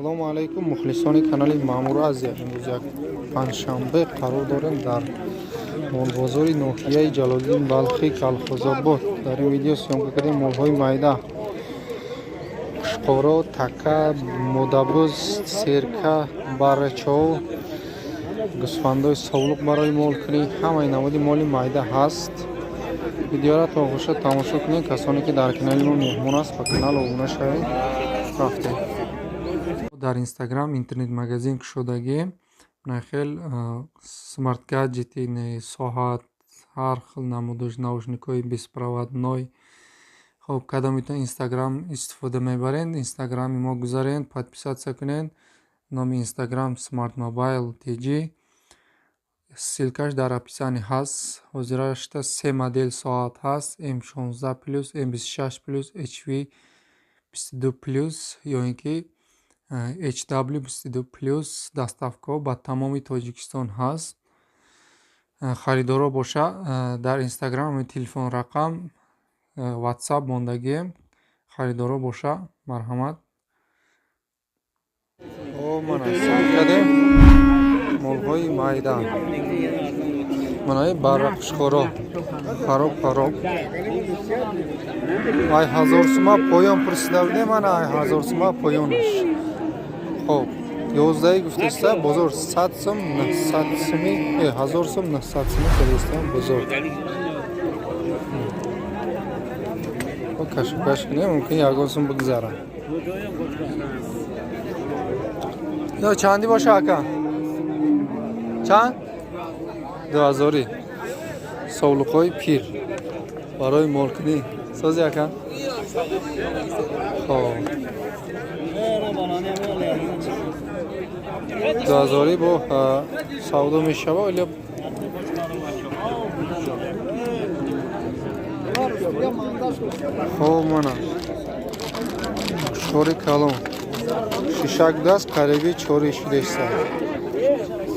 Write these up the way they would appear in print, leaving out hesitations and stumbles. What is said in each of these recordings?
Ассалому алайкум, мухлисони канали Маъмур Азия. Имрӯз як панҷшанбе қарор дорем дар молбозори ноҳияи Ҷалолиддин Балхӣ, Калхозобод. Дар ин видео съёмка кардем молҳои майда: қушқоро, така, модабуз, серка, баррачаҳо, гӯсфандои совлуқ барои молкунӣ, ҳамаи намуди моли майда ҳаст. Видеоро то охирша тамошо кунед. Касоне ки дар канали мо меҳмон аст, ба канал обуна шавед. Рафтем. Дар Инстаграм интернет-магазин кушодагием. Хел смарт гаджети, соат, ҳар хел намудаш, наушникҳои беспроводной. Хоб, кадомитон Инстаграм истифода мебаред, Инстаграми мо гузаред, подписаться кунед. Номи Инстаграм Smart Mobile TG, ссылкаш дар описании ҳаст. Ҳозирашта се модел соат ҳаст: М16 плюс, М26 плюс, HV 22 плюс ё ин ки HW 22 плюс. Доставкаҳо ба тамоми Тоҷикистон ҳаст. Харидоро боша, дар Инстаграм телефон рақам, Ватсап мондагием. Харидоро боша, марҳамат. Мана, сар кардем молҳои майда. Манаи барра, қушқоро хароб хароб, ай 1000 сума поён пурсида будем. Мана, ай 1000 сума поёнаш. Хоб, 11 гуфтеста, бозор 100 сум, 900 суми, 1000 сум, 900 суми кардестам бозор. Кашокаш кунем, мумкин ягон сум бигзара. Ё чанди боша, ака? Чанд? 2000-и. Совлуқҳои пир барои молкунӣ. Сози, ака? Хоб, 2000-и бо савдо мешава или? Хоб, мана, шори калон шишак будааст, қариби чори шудеста,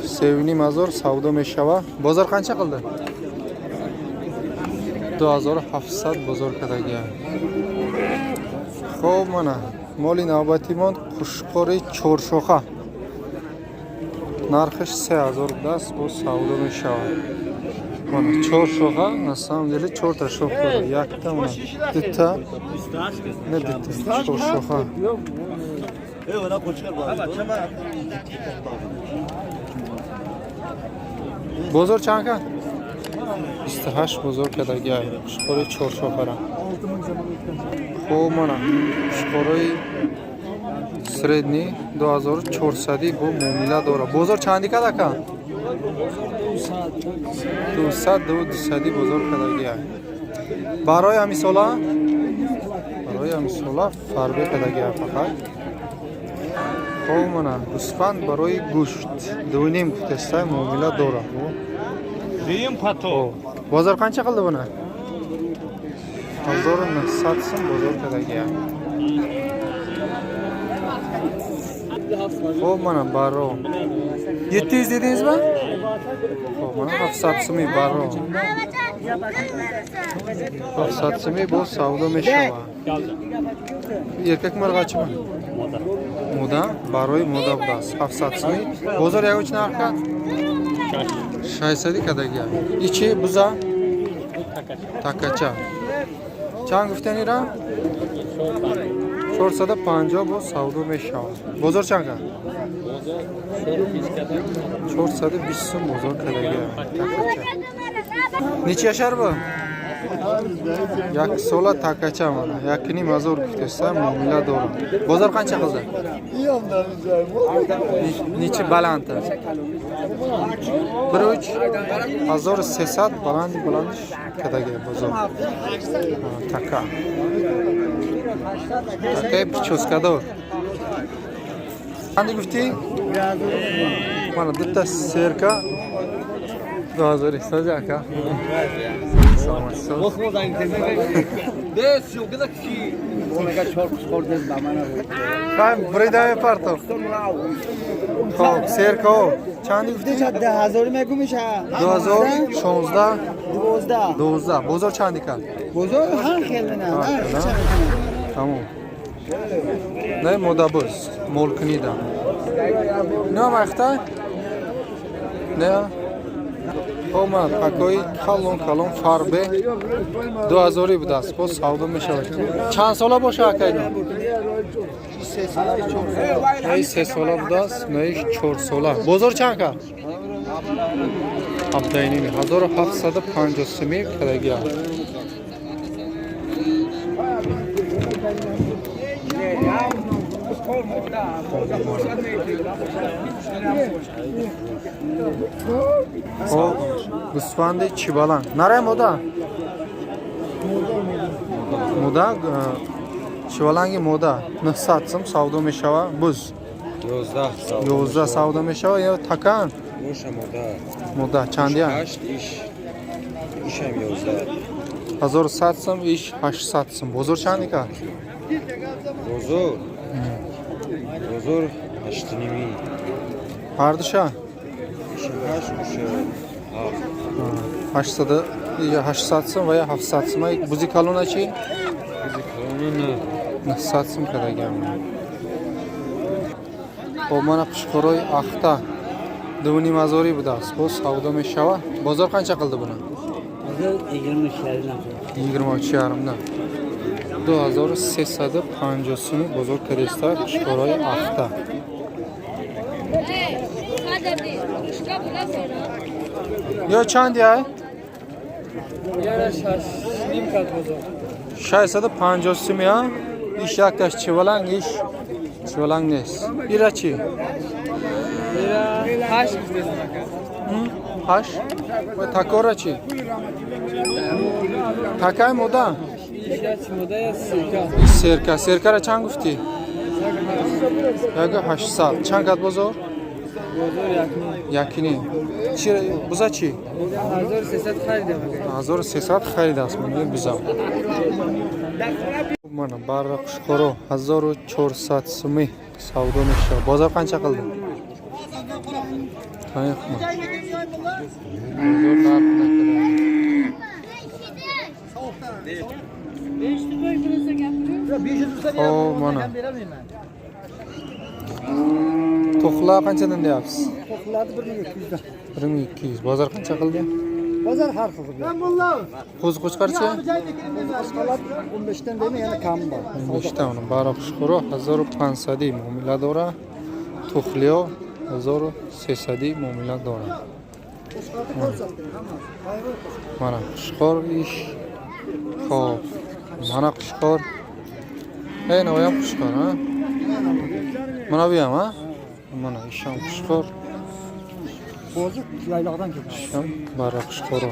3500 савдо мешава. Бозор қанча қилди? 2700 бозор кардагия. Хоб, мана, моли навбатимон қушқори чоршоха, нархаш 3000 будааст, боз савдо мешавад. Мана, чор шоха, на самом деле чорта шох дорад: якта, мана, дута, не, дута, чор шоха. Бозор чанд кард? 28 бозор кардагиай қушқори чоршохара. Хуб, мана, қушқорои средний 2400 бо муомила дорад. Бозор чанди кард, ака? 200, 200 бозор кардагиай. Барои ҳамисола, барои ҳамисола фарбе кардагиай фақат. Хоб, мана, гӯсфанд барои гӯшт 2,5 гуфтеста, муомила дорад. Дуюм пато. Бозор қанча қилди буна? 1900 сум бозор кардагия. Хоб, мана, барро 700 дедингизmi? Хоб, мана, 700 суми барро, 700 суми боз савдо мешавад. Еркак марғачима? Мода, барои мода будааст, 700 суми. Бозор ягон чи нарх кард? 600 кардагия. Ичи буза такача чанд гуфтанира? 450 боз савдо мешавад. Бозор чанд кард? 420 сум бозор кардагия такача. Нечи яшар бу? Як сола такача, мана, 1500 гуфтеста, муомила дорад. Бозор қанча қилди? Нечи баланди? Bir uch, 1300 баланди, баландиш кардагия бозор. Така, такаи прическадор чанди гуфтӣ? Мана, дута серка 2000. Сози, ака? Бурида мепартов. Хоб, серкао чанди гуфтӣ? 10 ҳазорӣ мегӯ меша. 2016. 12. 12. Бозор чанди кард? Бозор ҳар хел. Тамом. Не модабуз молкунида. Инам ахта? Не? Омад пакои калон калон фарбе 2000 будааст. Боз савдо мешавад. Чанд сола боша ака ино? Наи 3 сола будааст, наи 4 сола. Бозор чанд кард? 17,5 1750 суми кадагия. Хоб, гӯсфанди чибаланг. Нарай мода? Мода чибаланги мода 900 сум савдо мешава. Буз 11 савдо мешава. Ё такан? Мода чандия? 8 иш. Ишам 11. 1100 сум, иш 800 сум. Бозор чанди кард? Бозор. Бозор 8,5. Ҳардуша? Иш 8, уш 7. 800 800 сум ва ё 700 сум. Бузи калона чӣ? Бузи калона 900 сум кардагиам. Хоб, мана қушқорои ахта 2,5 ҳазорӣ будааст. Боз савдо мешава. Бозор қанча қилди буна? Бозор 23,5. 23,5. 2350 суми бозор кардиста қушқорои ахта. Ё чанди ай? Яра 6,5 кард бозор. 650 суми, а? Иш якташ чиваланг, иш чиваланг нест. Ира чӣ? Ира 8 гуфтесам ака. 8? Ва такора чӣ? Такай мода? Иш як мода, я серка. Иш серка. Серкара чанд гуфтӣ? 1800. Чанд кад бозор? Бозор 1,5. 1,5. Чӣ буза чӣ? 1300 харидам ака. 1300 харидааст муни буза. Мана барра қушқоро 1400 суми савдо мешавад. Бозор қанча қилди? Таниқма. Бозор нарх накарда. Хоб, мана. To'qlar qanchadan deyapsiz? To'qlarni 1200 dan. 1200. Bozor qancha qildi? Bozor har xil. Qo'zi qo'chqorchi? Qo'chqorlar 15 dan deyman, yana kami bor. 15 ta бара қушқоро 1500 муомила дора. Тухлиё 1300 муомила дора. Мана қушқор иш. Хоб, мана қушқор. Эй, навоям қушқор, а? Мана буям, а? Мана ишам қушқор. Qo'zi yayloqdan kelgan. Ишам бара қушқоро.